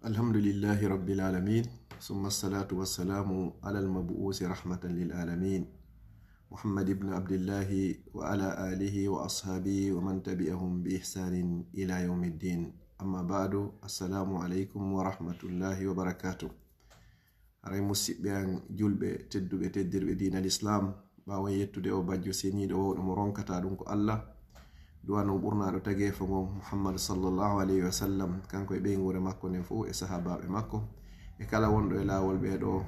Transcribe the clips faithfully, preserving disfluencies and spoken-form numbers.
الحمد لله رب العالمين، ثم الصلاة والسلام على المبعوث رحمة للعالمين، محمد بن عبد الله، وعلى آله وأصحابه ومن تبعهم بإحسان إلى يوم الدين. أما بعد، السلام عليكم ورحمة الله وبركاته. Haray musiɓɓe an julɓe tedduɓe teddirɓe diina l'islam, ɓaawo yettude o bajjo seniiɗo wawɗo mo ronkata ɗum ko Allah, du'ano ɓurnaaɗo tageefo ngon Muhammad sallallahu alayhi wa sallam, kanko e ɓeynguure makko nden fof e sahaabaaɓe makko e kala wonɗo e laawol ɓee ɗoo,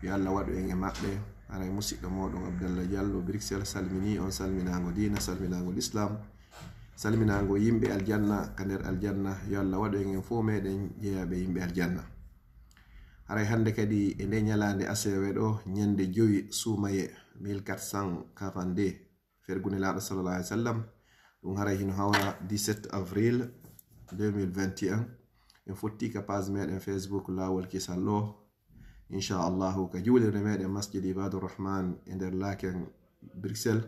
yo Allah waɗu en e maɓɓe. Haray musiɗɗo mooɗon Abdallah Diallo Bruxelles salminii on salminaango diina, salminaango l'islam, salminaango yimɓe aljanna ka nder aljanna. Yo Allah waɗu en en fof meɗen jeyaaɓe yimɓe aljanna. Haray hannde kadi e nde ñalaande asewe ɗo, ñande jowi suumaye mille quatre cent quarante-deux, fergu Nelaaɗo sallallahu alayhi wa sallam, ɗum haray hino hawra dix-sept avril deux mille vingt et un. En fotti ka page meɗen Facebook Laawol Kisal ɗo, inchallahu ka juulirde meɗen Masjid Ibadur Rahman e nder Laken Bruxelles.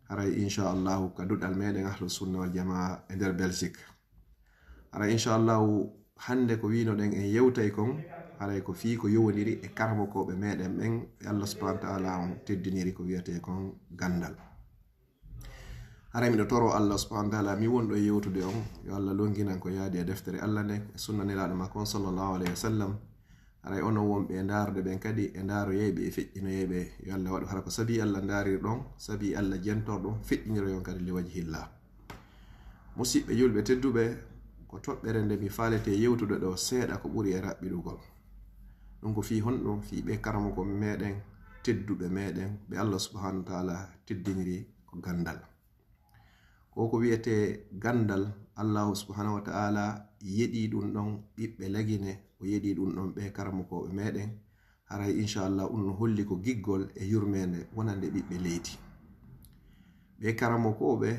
Haray inchallahu ka duɗal meɗen Ahlu Sunna wal Jamaa e nder Belgique. Haray inchallahu hannde ko winoɗen en yewtay kon, haray ko fii ko yowondiri e karamokooɓe meɗen ɓen ɓe Allah subhanahu wa ta'ala on teddiniri ko wiyetee kon ganndal. Haray miɗo toro Allah subhanahu wa ta'ala mi wonɗo e yewtude on, yo Allah longinan ko yaadi e deftere Allah nden e sunna Nelaaɗo makko on sallallahu alayhi wa sallam. Haray onon wonɓe e ndaarude ɓen kadi e ndaaroyayɓe e feƴƴinoyayɓe, yo Allah waɗu hara ko sabi Allah ndaarirɗon, sabi Allah jentorɗon, feƴƴiniroyon kadi li wajhillah. Musiɓɓe julɓe tedduɓe, ko toɓɓere nde mi faalete yewtude ɗo seeɗa ko ɓuri e raɓɓiɗugol. Ɗum ko fii honɗum? Fii ɓe karamokooɓe meɗen, tedduɓe meɗen, ɓe Allah subhanahu wa ta'ala teddiniri ko ganndal. Ko ko wiyetee ganndal, Allahu subhanahu wa ta'ala yeɗii ɗum ɗon ɓiɓɓe Lagine, o yeɗii ɗum ɗon ɓe karamokooɓe meɗen. Haray inchallah ɗum no holli ko giggol e yurmeende wonande ɓiɓɓe leydi. Ɓe karamokooɓe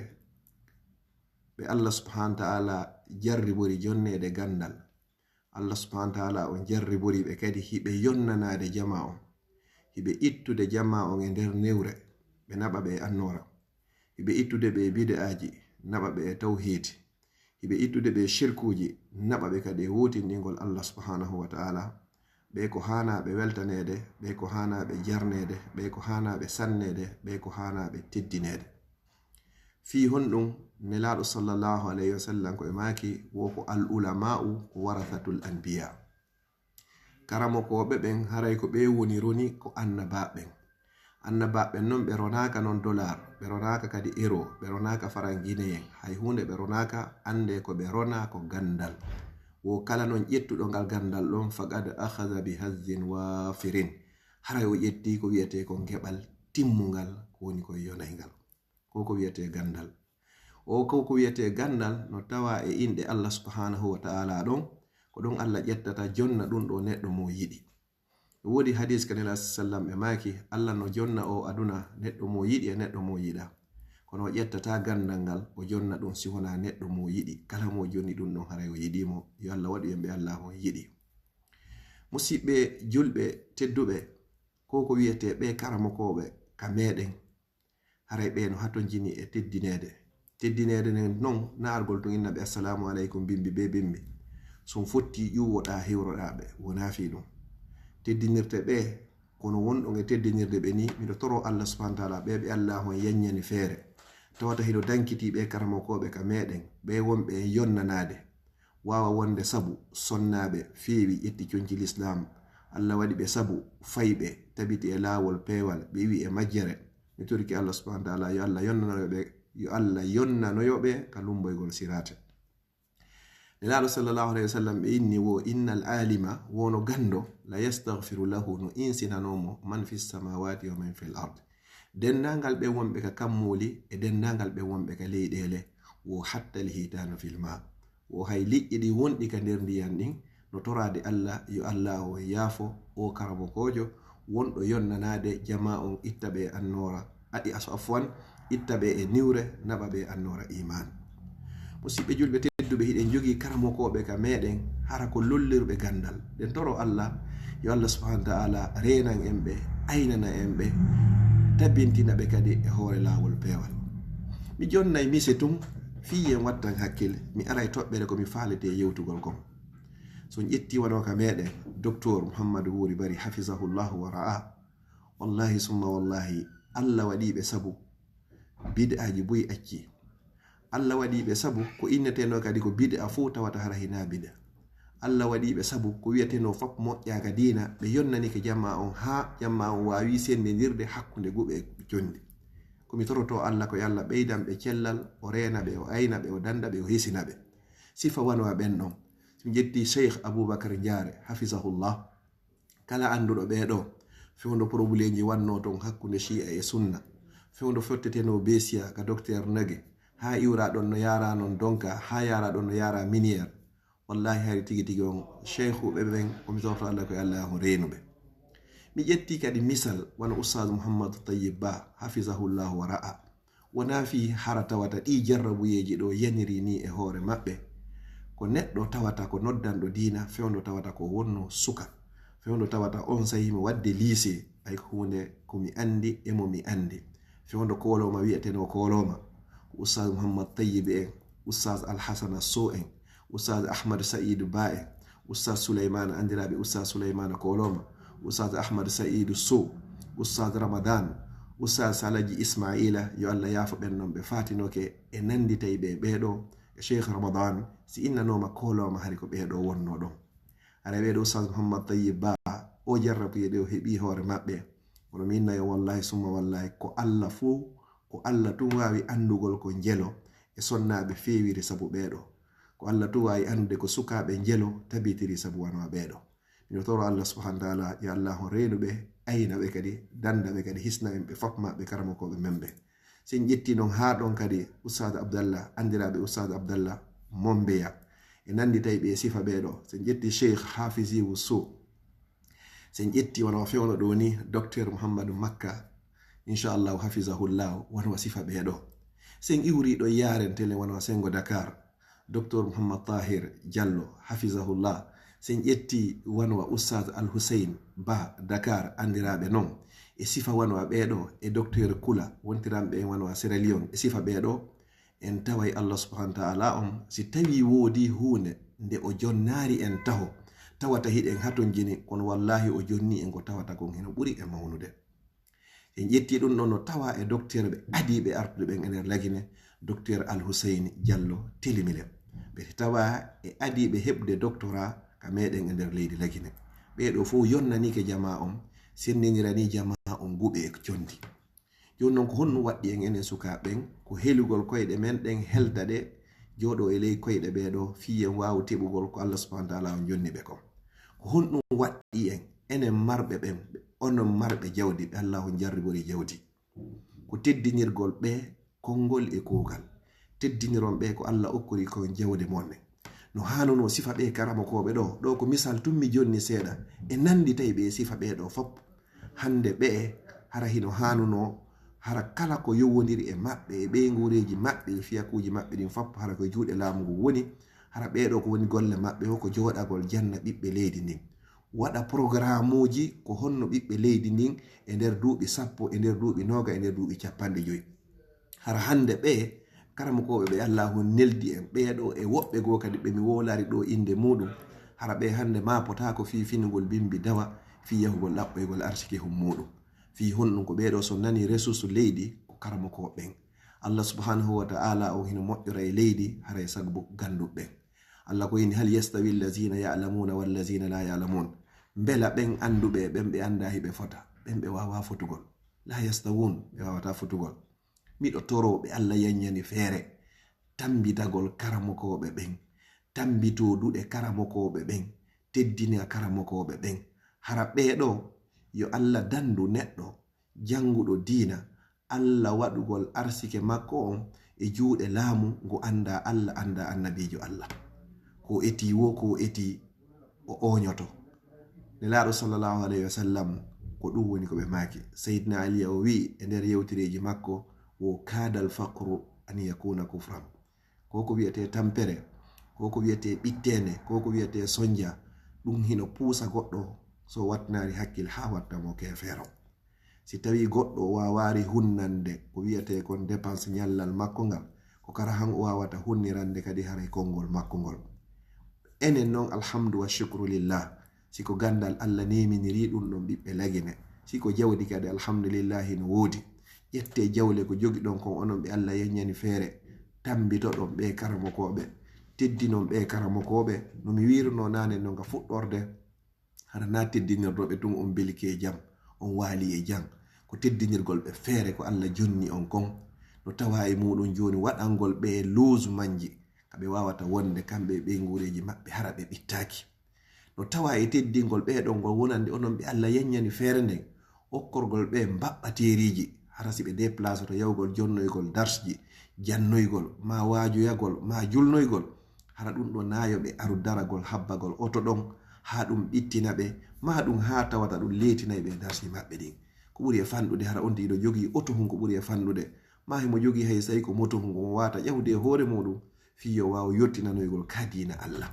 ɓe Allah subhanahu wa ta'ala jarribori jonneede ganndal. Allah subhanahu wa ta'ala on jarribori ɓe kadi hiɓe yonnanaade jamaa on. Hiɓe ittude jamaa on e nder newre, ɓe naɓa ɓe e annoora. Hiɓe ittude ɓe e bid'aaji, naɓa ɓe e tawhiid. Hiɓe ittude ɓe e shirkuuji, naɓa ɓe kadi e wuutindingol Allah subhanahu wa ta'ala. Ɓe ko haanaa ɓe weltaneede, ɓe ko haanaa ɓe jarneede, ɓe ko haanaa ɓe sanneede, ɓe ko haanaa ɓe teddineede. Fii honɗum? Nelaaɗo sallallahu alayhi wa sallam ko e maaki, wo ko al ulama'u ko warathatul anbiya. Karamokooɓe ɓen haray ko ɓe woni roni ko annabaaɓe ɓen. Annabaaɓe ɓen non ɓe ronaaka non dollar, ɓe ronaaka kadi euro, ɓe ronaaka farangineyen, hay huunde ɓe ronaaka, annde ko ɓe rona ko ganndal. Wo kala non ƴettuɗo ngal ganndal ɗon, faqad akhadha bi hazzin wafirin. Haray o ƴetti ko wiyetee ko ngeɓal timmungal, ko woni ko yonayngal. Ko ko wiyetee ganndal. O ko ko wiyetee ganndal no tawa e inɗe Allah subhanahu wa ta'ala ɗon, ko ɗon Allah ƴettata jonna ɗum ɗo neɗɗo mo yiɗi. E woodi hadis ka Nelaaɗo sallam e maaki, Allah no jonna o aduna neɗɗo mo yiɗi e neɗɗo mo yiɗa. Kono o ƴettata ganndal ngal, o jonna ɗum si wonaa neɗɗo mo yiɗi. Kala mo jonni ɗum ɗon haray o yiɗii mo. Yo Allah waɗu en ɓe Allah on yiɗi. Musiɓɓe julɓe tedduɓe, ko ko wiyetee ɓe karamokooɓe ka meɗen, haray ɓe no hatonjini e teddineede. Teddineede nden non, na argol tun inna ɓe assalamu aleykum bimbi be bimbi. Sun fotti ƴuwoɗaa hewroɗaa ɓe, wonaa fii ɗum. Teddinirte ɓe, kono wonɗon e teddinirde ɓe ni, miɗo toro Allah subhanahu wa ta'ala ɓe ɓe Allah on yanñani feere. Tawata hino dankitii ɓe karamokooɓe ka meɗen, ɓe wonɓe en yonnanaade. Waawa wonde sabu sonnaaɓe feewi ƴetti conci lislaam. Allah waɗi ɓe sabu fayɓe tabiti e laawol peewal, ɓe iwi e majjere. Mi torike Allah subhanahu wa ta'ala yo Allah yonnanoyo ɓe, yo Allah yonnanoyo ɓe ka lumboygol siraate. Nelaaɗo sallallahu alayhi wa sallam ɓe inni wo, innal alima, wono ganndo, la yastaghfiru lahu, no insinanomo man fis samawati wa man fil ard. Denndaangal ɓe wonɓe ka kammuuli e denndaangal ɓe wonɓe ka leyɗeele, wo hatta al hitanu fil ma. Wo hay liƴƴi ɗi wonɗi ka nder ndiyan ɗin no toraade Allah, yo Allah o yaafo o karamokoojo wonɗo yonnanaade jamaa on, itta ɓe e annoora, a, i, aso, afwan, itta ɓe e niwre, naɓa ɓe e annoora iman. Musiɓɓe julɓe tedduɓe, hiɗen jogii karamokooɓe ka meɗen, hara ko lollirɓe ganndal. Ɗen toro Allah, yo Allah subhanahu wa ta'ala reenan en ɓe, aynana en ɓe, tabintina ɓe kadi e hoore laawol peewal. Mi jonnay mise tun, fii yen wattan hakkil, mi aray toɓɓere ko mi faalete yewtugol kon. So on ƴetti wano ka meɗen, Docteur Mouhammadu Wuuri Bari, hafizahullahu wa ra'a, wallahi summa wallahi, Allah waɗi ɓe sabu bid'aji buy acci. Allah waɗi ɓe sabu ko inneteno kadi ko bid'a fof tawata hara hina bid'a. Allah waɗi ɓe sabu ko wi'eteno fop moƴƴa ka diina, ɓe yonnanike jamma on haa jamma on waawi sendindirde hakkunde guɓe e condi. Ko mi toroto Allah ko yo Allah ɓeydan ɓe cellal, o reena ɓe, o ayna ɓe, o danda ɓe, o hisina ɓe. Sifa wano a ɓen ɗon. So ƴetti Cheikh Aboubacar Ndiare, hafizahullah, kala annduɗo ɓee ɗoo, fewndo probleemji wannoo toon hakkunde Shi'a e Sunna, fewndo fotteteno Besiya ka Docteur Nage, haa iwra ɗon no yaara non Donka, haa yaara ɗon no yaara Minière. Wallahi hari tigi tigi on, sheykhuɓe ɓen, ko mi toroto Allah ko Allah on reenuɓe. Mi ƴetti kadi misal, wano Ustaz Mouhammad Tayyib Ba, hafizahullahu wa ra'a. Wonaa fii hara tawata ɗii jarrabuyeeji ɗoo yaniri nii e hoore maɓɓe. Ko neɗɗo tawata ko noddanɗo diina, fewndo tawata ko wonno suka. Fewndo tawata on saahi himo waɗde lycée, ay ko huunde ko mi anndi e mo mi anndi. Fewndo koolooma wi'etenoo koolooma, ko Ustaz Mouhammad Tayyib en, Ustaz Alhasana Sow en, Ustaz Ahmad Sa'idu Ba en, Ustaz Souleymane, anndiraaɓe Ustaz Souleymane Koloma, Ustaz Ahmad Sa'idu Sow, Ustaz Ramadan, Ustaz Salaji Ismaila, yo Allah yaafo ɓen non ɓe faatinoke e nannditayɓe e ɓee ɗoo, e Cheikh Ramadan, si innanooma Koloma hari ko ɓee ɗoo wonnoo ɗon. Hara ɓee ɗoo Ustaz Mouhammad Tayyib Ba, o jarrabuye ɗe o heɓi hoore maɓɓe. Kono mi inna yo wallahi summa wallahi ko Allah fof, ko Allah tun waawi anndugol ko njelo e sonnaaɓe feewiri sabu ɓee ɗoo. Ko Allah tun waawi anndude ko sukaaɓe njelo tabitiri sabu wano ɓee ɗoo. Miɗo toro Allah subhanahu wa taala, yo Allah on reenu ɓe, ayna ɓe kadi, danda ɓe kadi, hisna en ɓe fop maɓɓe karamokooɓe men ɓe. Sen ƴetti non haa ɗon kadi Ustaz Abdallah, anndiraaɓe Ustaz Abdallah Mombeya. E nannditayɓe e sifa ɓee ɗoo. Sen ƴetti Cheikh Hafiziwu Sow. Sen ƴetti wano fewno ɗoo ni, Docteur Mouhammadu Makka, inchallahu hafizahullahu, wano sifa ɓee ɗoo. Sen iwri ɗo yaaren tele wano Sengo Dakar, Docteur Mouhammad Tahir Diallo, hafizahullah. Sen ƴetti wano Ustaz Al Hussein Ba Dakar, anndiraaɓe non. E sifa wano ɓee ɗoo, e Docteur Kula, wontiranɓe en wano Sierra Leone, e sifa ɓee ɗoo. En taway Allah subhanahu wa ta'ala on, si tawi woodi huunde nde o jonnaari en taho, tawata hiɗen hatonjini, kono wallahi o jonni en ko tawata kon hino ɓuri e mawnude. En ƴetti ɗum ɗon no tawa e docteur ɓe adiiɓe artude ɓen e nder Lagine, Docteur Al Hussein Diallo Telimile. Ɓe tawa e adiiɓe heɓde doctorat ka meɗen e nder leydi Lagine. Ɓee ɗoo fof yonnanike jamaa on, sendindirani jamaa on guɓe e condi. Jooni non, ko honɗum waɗɗi en enen sukaaɓe ɓen? Ko helugol koyɗe men ɗen, helta ɗe, jooɗo e ley koyɗe ɓee ɗoo, fii en waawu teɓugol ko Allah subhanahu wa ta'ala on jonni ɓe kon. Ko honɗum waɗɗi en, enen marɓe ɓen, onon marɓe jawdi, ɓe Allah on jarribori jawdi? Ko teddinirgol ɓe konngol e kuugal. Teddiniron ɓe ko Allah okkori kon jawdi mon nden. No haanunoo sifa ɓee karamokooɓe ɗoo, ɗoo ko misal tun mi jonni seeɗa, e nannditay ɓe sifa ɓee ɗoo fop. Hannde ɓee, hara hino haanunoo, hara kala ko yowondiri e maɓɓe, e ɓeynguureeji maɓɓe, e fiyakuuji maɓɓe ɗin fop, hara ko e juuɗe laamu ngun woni, hara ɓee ɗoo ko woni golle maɓɓe o, ko jooɗagol janna ɓiɓɓe leydi ndin. Waɗa programmuuji ko honno ɓiɓɓe leydi ndin e nder duuɓi sappo, e nder duuɓi nooga, e nder duuɓi cappanɗe joyi. Hara hannde ɓee karamokooɓe ɓe Allaahu neldi en, ɓee ɗoo e woɓɓe goo kadi ɓe mi wowlari ɗoo innde muuɗum, hara ɓee hannde maapotaako fii finugol bimbi dawa, fii yahugol ɗaɓɓoygol arsikihun muuɗum, fii honɗum ko ɓee ɗoo so nani ressource leydi ko karamokooɓe ɓen. Allah subhanahu wa ta'ala on hino moƴƴora e leydi, hara e sababu gannduɓe ɓen. Allah ko inni, "Hal yastawi allazina ya'lamuna wallazina la ya'lamun?" Mbela ɓen annduɓe e ɓen ɓe anndaa hiɓe fota? Ɓen ɓe waawaa fotugol. La yastawun, ɓe waawataa fotugol. Miɗo toroo ɓe Allah yanñani feere, tammbitagol karamokooɓe ɓen, tammbitoo duɗe karamokooɓe ɓen, teddina karamokooɓe ɓen. Hara ɓee ɗoo, yo Allah danndu neɗɗo jannguɗo diina, Allah waɗugol arsike makko on e juuɗe laamu ngu anndaa Allah, anndaa annabiijo Allah. Ko o etii woo, ko o etii o ooñoto. Nelaaɗo sallallahu alayhi wa sallam, ko ɗum woni ko ɓe maaki. Sayyidina Ali o wi'i e nder yewtereeji makko, "Wo kaadal faqru an yakuna kufran." Ko ko wiyetee tampere, ko ko wiyetee ɓitteende, ko ko wiyetee sonja, ɗum hino puusa goɗɗo so wattanaali hakkil haa watta mo keefeero. Si tawii goɗɗo o waawaali hunnande ko wiyetee kon dépense ñallal makko ngal, ko kara han o waawata hunnirande kadi haray konngol makko ngol. Enen noon, alhamdu wa shukru lillah. Si ko ganndal, Allah neeminiri ɗum ɗon ɓiɓɓe lagine. Si ko jawdi kadi, alhamdulillahi, no woodi. Ƴettee jawle ko jogiɗon kon, onon ɓe Allah yaññani feere. Tammbitoɗon ɓee karamokooɓe. Teddinon ɓee karamokooɓe. No mi wiirunoo naane noon ka fuɗɗorde, hara naa teddinirɗo ɓe tun on belike e jam, on waali e jam. Ko teddinirgol ɓe feere ko Allah jonni on kon. No tawaa e muuɗum jooni waɗangol ɓe loge manji, ka ɓe waawata wonde kamɓe e ɓeynguureeji maɓɓe, hara ɓe ɓittaaki. No tawaa e teddingol ɓee ɗon ngol wonande onon ɓe Allah yaññani feere nden, okkorgol ɓe mbaɓɓateeriiji, hara si ɓe déplacé to yahugol jonnoygol darsji, jannoygol, maa waajoyagol, maa julnoygol, hara ɗum ɗo naayo ɓe aru daragol habbagol oto ɗon, haa ɗum ɓittina ɓe, maa ɗum haa tawata ɗum leetinay ɓe darsi maɓɓe ɗin. Ko ɓuri e fanɗude, hara on tigi ɗo jogii oto hun ko ɓuri e fanɗude, maa himo jogii hay say ko moto hun ko mo waata ƴawde e hoore muuɗum, fii yo waaw yottinanoygol ka diina Allah.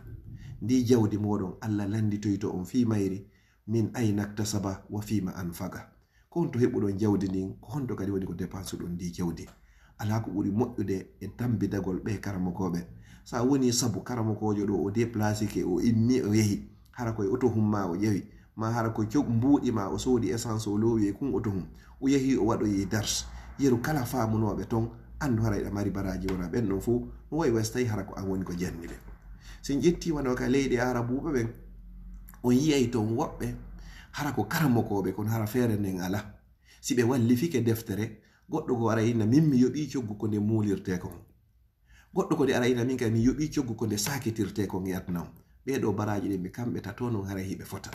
Ndi jawdi mooɗon Allah lannditoyto on fii mayri, min ayna iktasaba wa fiima anfaqa. Ko honto heɓuɗon jawdi ndin? Ko honto kadi woni ko depansuɗon ndi jawdi? Alaa ko ɓuri moƴƴude e tammbitagol ɓee karamokooɓe. So a wonii sabu karamokoojo ɗo o déplacike, o immi, o yehi, hara ko e oto hun maa o ƴewi, maa hara ko cog-, mbuuɗi maa o soodi essence o loowi e kun oto hun, o yehi o waɗoyi dars. Yeru kala faamunooɓe ton, anndu hara hiɗa mari baraaji wonaa ɓen ɗon fow, no wayi wayi so tawi hara ko an woni ko janni ɓe. Si en ƴettii wano ka leyɗe Aarabuuɓe ɓen, on yi'ay ton woɓɓe hara ko karamokooɓe, kono hara feere nden alaa. Si ɓe wallifike deftere, goɗɗo goo aray na min mi yoɓii coggu ko nde muulirtee kon. Goɗɗo kadi aray na min kay mi yoɓii coggu ko nde saakitirtee kon e aduna on. Ɓee ɗoo baraaji ɗin ɓe kamɓe tato non haray hiɓe fota.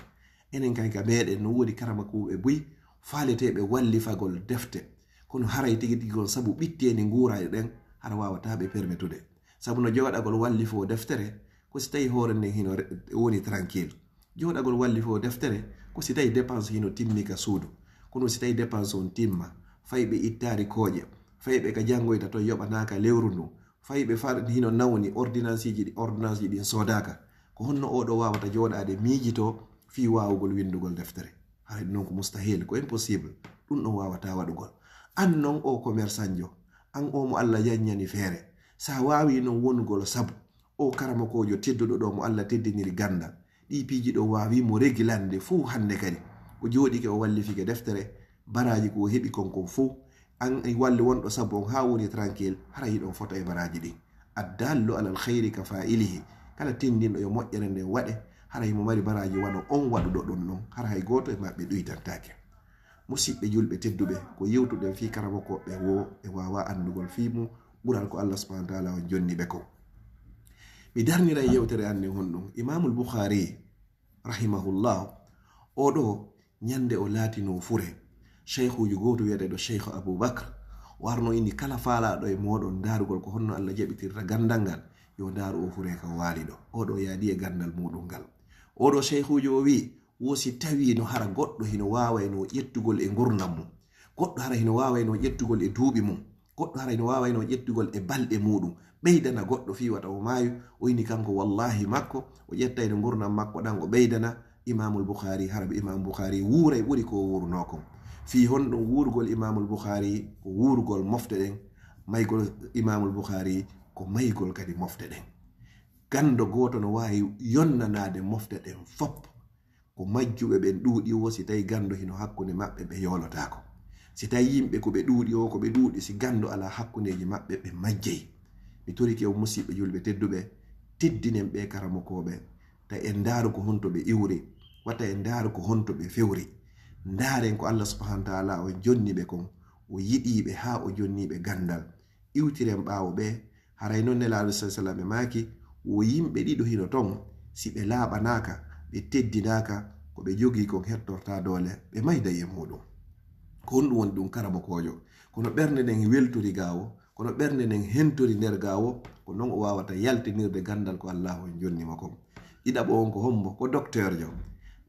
Enen kay ka meɗen no woodi karamakuuɓe buy faaleteeɓe wallifagol defte. Kono haray tigi tigi on sabu ɓitteendi nguuraaɗe ɗen hara waawataa ɓe permetude. Sabu no jooɗagol wallifoo deftere ko si tawi hoore nden hino re-, woni tranquille. Jooɗagol wallifoo deftere ko si tawi dépense hino timmi ka suudu. Kono si tawi dépense on timma, fay ɓe ittaari kooƴe, fay ɓe ka janngoyta ton yoɓanaaka lewru ndun, fay ɓe far hino nawni ordonnanceeji ɗi, ordonnanceeji ɗin soodaaka. Ko honno oo ɗoo waawata jooɗaade miijitoo fii waawugol winndugol deftere? Haray ɗum non ko mustahil, ko impossible. Ɗum ɗon waawataa waɗugol. An non oo commerçantjo, an oo mo Allah yaññani feere, sa waawii non wonugol sabu oo karamokoojo tedduɗo ɗoo mo Allah teddiniri ganndal, ɗii piiji ɗoo waawii mo regilande fow hannde kadi. O jooɗike, o wallifike deftere, baraaji ko o heɓi kon kon fow. An e walli wonɗo sabu on haa woni tranquille, hara hiɗon fota e baraaji ɗin. Addallu alal khayri ka fa'ilihi. Kala tindinɗo yo moƴƴere nden waɗe, hara himo mari baraaji wano on waɗuɗo ɗum ɗon, hara hay gooto e maɓɓe ɗuytantaake. Musiɓɓe julɓe tedduɓe, ko yewtuɗen fii karamokooɓe woo, ɓe waawaa anndugol fii mum ɓural ko Allah subhanahu wa ta'ala on jonni ɓe kon. Mi darniray yewtere an nden honɗum. Imaamul Bukhari, rahimahullah, oo ɗoo ñande o laatinoo fure, sheykhuujo gooto wi'eteeɗo Sheykh Abu Bakr, o arno inni kala faalaaɗo e mooɗon ndaarugol ko honno Allah jaɓitirta ganndal ngal, yo ndaaru oo fure ka waali ɗoo. Oo ɗoo yaadi e ganndal muuɗum ngal. Oo ɗoo sheykhuujo o wi'i, wo si tawii no hara goɗɗo hino waawaynoo ƴettugol e ngurndan mum, goɗɗo hara hino waawaynoo ƴettugol e duuɓi mum, goɗɗo hara hino waawaynoo ƴettugol e balɗe muuɗum, ɓeydana goɗɗo fii wata o maayu, o inni kanko wallaahi makko, o ƴettayno ngurndan makko ɗan o ɓeydana Imaamul Bukhari, hara ɓe Imaamul Bukhari wuuray ɓuri ko o wuurunoo kon. Fii honɗum wuurugol Imaamul Bukhari ko wuurugol mofte ɗen, maygol Imaamul Bukhari ko maygol kadi mofte ɗen. Ganndo gooto no waawi yonnanaade mofte ɗen fop. Ko majjuɓe ɓen ɗuuɗi woo si tawi ganndo hino hakkunde maɓɓe ɓe yoolotaako. Si tawi yimɓe ko ɓe ɗuuɗi woo ko ɓe ɗuuɗi, si ganndo alaa hakkundeeji maɓɓe ɓe majjay. Mi torike on musiɓɓe julɓe tedduɓe, teddinen ɓee karamokooɓe, ta en ndaaru ko honto ɓe iwri, wata en ndaaru ko honto ɓe fewri. Ndaaren ko Allah subhanahu wa ta'ala on jonni ɓe kon, o yiɗii ɓe haa o jonni ɓe ganndal. Iwtiren ɓaawo ɓee, haray non Nelaaɗo sallallahu alaihi wasallam e maaki, wo yimɓe ɗiɗo hino ton, si ɓe laaɓanaaka, ɓe teddinaaka, ko ɓe jogii kon hettortaa doole, ɓe mayday e muuɗum. Ko honɗum woni ɗum karamokoojo? Kono ɓernde nden weltori gaawo, kono ɓernde nden hentori nder gaawo, ko non o waawata yaltinirde ganndal ko Allaahu on jonni mo kon. Ɗiɗaɓo on ko hombo? Ko docteurjo.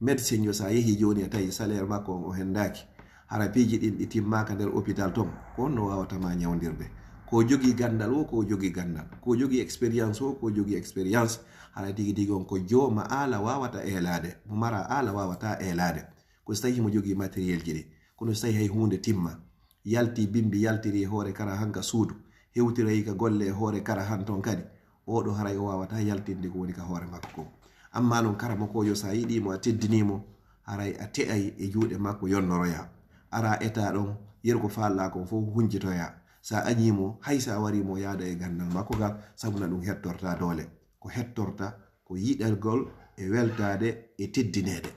Médecin jo, sa yehi jooni a tawi salaire makko on o hendaaki. Hara piiji ɗin ɗi timmaaka nder hôpital ton, ko honno waawata ma ñawndirde? Ko jogii ganndal woo, ko jogii ganndal. Ko jogii expérience woo, ko jogii expérience. Hara tigi tigi on ko jooma aala waawata eelaade. Mo mara aala waawata eelaade. Ko si tawi himo jogii matériel ji ɗi. Kono si tawi hay huunde timma. Yalti bimbi, yaltiri e hoore kara han ka suudu. Hewtiroyi ka golle e hoore kara han ton kadi. oɗo haray o waawata yaltinde ko woni ka hoore makko ko. Amma non karamokoojo, sa yiɗimo, a teddinimo, haray a te'ay e juuɗe makko yonnoroya. Ara eta ɗon, yeru ko faalɗa kon fof hunjitoya. Sa añimo, hay sa warimo yaada e gandal makko gal, sabu na ɗum hettorta doole. Ko hettorta ko yiɗalgol e weltaade e teddineede.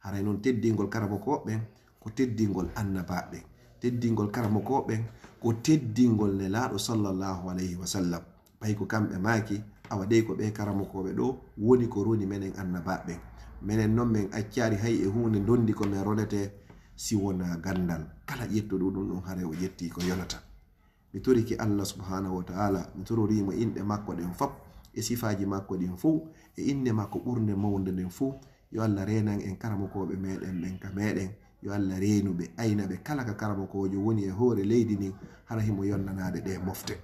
Haray noon teddingol karamokooɓe ɓen ko teddingol annabaaɓe ɓen. Teddingol karamokooɓe ɓen ko teddingol Nelaaɗo sallallahu alayhi wa sallam. Ɓay ko kamɓe maaki, awa dey ko ɓee karamokooɓe ɗoo woni ko roni menen annabaaɓe ɓen. Menen noon men accaali hay e huunde ndondi ko men ronetee si wonaa ganndal. Kala ƴettuɗo ɗum ɗum haray o ƴettii ko yonata. Mi torike Allah subhanahu wa ta'ala, mi tororiimo inɗe makko ɗen fop, e sifaaji makko ɗin fow, e innde makko ɓurnde mawnde nden fow. Yo Allah reenan en karamokooɓe meɗen ɓen ka meɗen. Yo Allah reenu ɓe, ayna ɓe kala ka karamokoojo woni e hoore leydi ndin, hara himo yonnanaade ɗee mofte.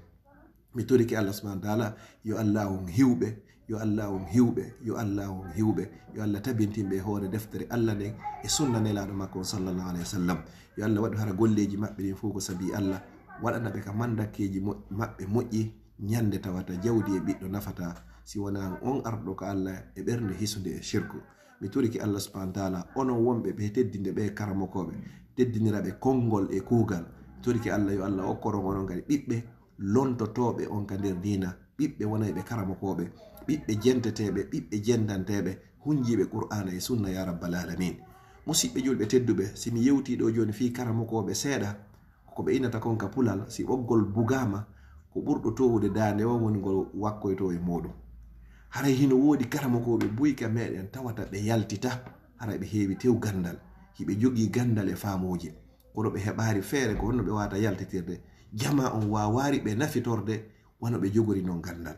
Mi torike Allah subhanahu wa ta'ala, yo Allah on hiwɓe, yo Allah on hiwɓe, yo Allah on hiwɓe, yo Allah tabintin ɓe e hoore deftere Allah nden e sunna Nelaaɗo makko on sallallahu alayhi wa sallam. Yo Allah waɗu hara golleeji maɓɓe ɗin fow ko sabi Allah, waɗana ɓe ka mandakkeeji mo-, maɓɓe moƴƴi, ñande tawata jawdi e ɓiɗɗo nafata, si wonaa on arɗo ka Allah e ɓernde hisunde e shirku. Mi torike Allah subhanahu wa ta'ala, onon wonɓe ɓe teddinde ɓe karamokooɓe, teddinira ɓe konngol e kuugal. Mi torike Allah, yo Allah okkor on onon kadi ɓiɓɓe lontotooɓe on ka nder diina, ɓiɓɓe wonayɓe karamokooɓe, ɓiɓɓe jenteteeɓe, ɓiɓɓe jendanteeɓe, hunjiiɓe Qur'aana e Sunna, ya rabbal alamin. Musiɓɓe julɓe tedduɓe, si mi yewtii ɗoo jooni fii karamokooɓe seeɗa, ko ɓe inata kon ka pulal, si ɓoggol bugaama, ko ɓurɗo toowude daande on woni ngol wakkoytoo e muuɗum. Haray hino woodi karamokooɓe buy ka meɗen tawata ɓe yaltita, haray ɓe heewi tew ganndal, hiɓe jogii ganndal e faamooji, kono ɓe heɓaari feere ko honno ɓe waawata yaltitirde. Jamaa on waawaari ɓe nafitorde wano ɓe jogori non ganndal.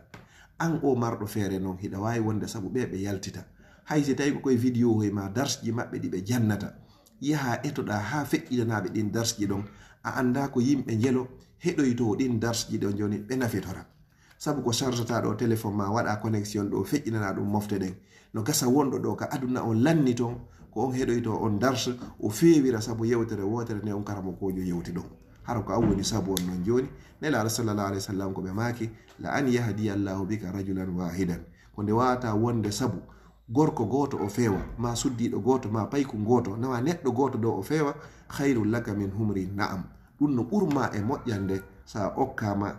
An oo marɗo feere non, hiɗa waawi wonde sabu ɓee ɓe yaltita. Hay si tawi ko koye vidéo hoy ma darsji maɓɓe ɗi ɓe jannata, yaha etoɗa haa feƴƴinanaaɓe ɗin darsji ɗon, a anndaa ko yimɓe njelo heɗoytoo ɗin darsji ɗon jooni ɓe nafitora. Sabu ko chargata ɗo téléphone ma, waɗa connexion ɗo, feƴƴinana ɗum mofte ɗen. No gasa wonɗo ɗo ka aduna on lanni ton, ko on heɗoyto on dars, o feewira sabu yewtere wootere nde on karamokoojo yewti ɗon. Hara ko an woni sabu on non jooni? Nelaaɗo sallallahu alayhi wa sallam ko ɓe maaki, "La an yahdiya Allahu bika rajulan wahidan." Ko nde wawata wonde sabu gorko gooto o feewa, ma suddiiɗo gooto, ma payku gooto, nawa neɗɗo gooto ɗo o feewa, "khayrun laka min humri na'am." Ɗum no ɓurma e moƴƴande sa okkaama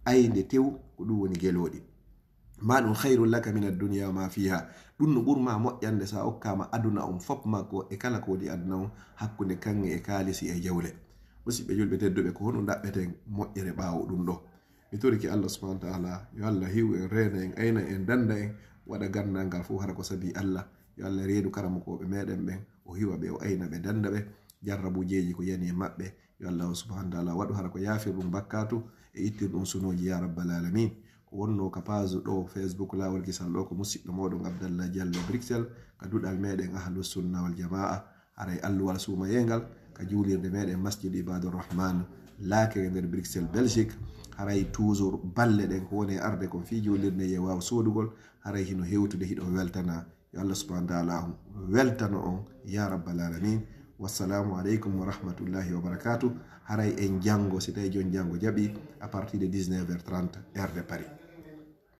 aynde tew, ko ɗum woni gelooɗi. Ma ɗum, "khayrun laka min ad-dunya wa ma fiha." Ɗum no ɓurma moƴƴande sa okkaama aduna on fop makko e kala ko woni aduna on, hakkunde kaŋŋe e kaalisi e jawle. Musiɓɓe julɓe tedduɓe, ko honɗum ɗaɓɓeten moƴƴere ɓaawo ɗum ɗo? Mi torike Allah subhanahu wa ta'ala, yo Allah hiw en, reena en, ayna en, danda en, waɗa gandal ngal fof hara ko sabi Allah. Yo Allah reenu karamokooɓe meɗen ɓen, o hiwa ɓe, o ayna ɓe, danda ɓe, jarrabuujeeji ko yani e maɓɓe. Yo Allah subhanahu wa ta'ala waɗu hara ko yaafir ɗum bakkaatu e ittir ɗum sunooji, ya rabbal alamin. Ko wonno ka page ɗo Facebook Laawol Kisal ɗo, ko musiɗɗo moɗon Abdallah Diallo Bruxelles, ka duɗal meɗen Ahlus Sunna wal Jamaa. Haray alluwal suumayengal ka juulirde meɗen Masjid Ibadur Rahman, laakere nder Bruxelles, Belgique. Haray toujours balle ɗen ko woni e arde kon fii juulirde ye waaw soodugol. Haray hino hewtude, hiɗo weltana. Yo Allah subhanahu wa ta'ala on weltano on, ya rabbal alamin. Wassalamu aleykum wa rahmatullahi wa barakatuh. Haray en janngo, si tawi jon janngo jaɓi, à partir de dix-neuf heures trente, heure de Paris.